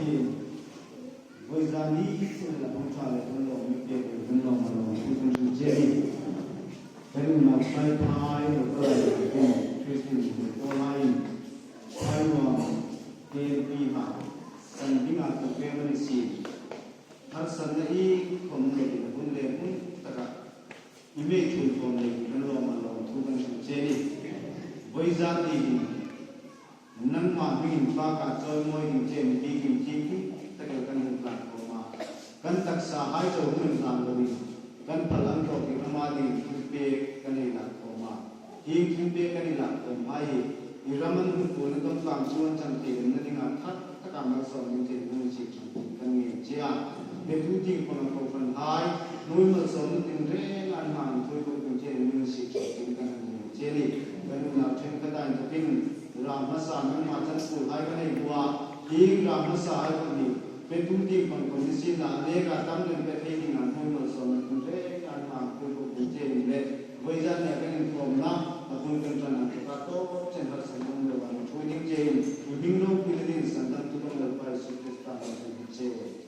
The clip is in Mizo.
Hi voi za ni chen la hong tha le kan lawm mi pek le kan lawm a lawm thu kan hrilh che ni. Kan unau phai phai lo kal ai lo ten Christian hmu pawl aiin phai nuam KMP ha kan ding ah tuk vem a ni si. Harsatna hi khawm lo in hun le hmun takah i mei thun thawm nei hi kan lawm a lawm thu kan hrilh che ni. Voi za ti in Nangmah hmingin fa ka chawimawi ding che ni bikin thianghlim takel kan hun hlan khawm a, kan taksa hai cho hun hlan loin kan phal ang tawkin ama dingin thilpek kan ei lak khawm a. Hing thilpek kan i lak khawm hai hi i ram an hun pawl na dam tlang chu an chan thei remna dingah that takah malsawm ding chen hun sik than thin kan ngen che a. Petu ding pawn a kohhran hai hmui malsawmna tinreng an hmang in thawi bawk ding chen hun sik than thin kan han ngen che ni. Kan unau thenkhat a inthawkin Ram hmasa nangmah chan phul hai ka nei hnu a, hing ram hmasa hai ka ni. Petu ding pang ko ni sin ah lek ah tam len pe thei ding ah hmui malsawm na thun reng an hmang pui bawk ding che ni le voi zat nih a kan in khawm na a hmui kan ṭan ang tluk ah tawp chen harsat na um lo ah na ṭhui ding che in i hming ropui na din san dang tu kan Lalpa Jesuh Krista hmang kan hi che.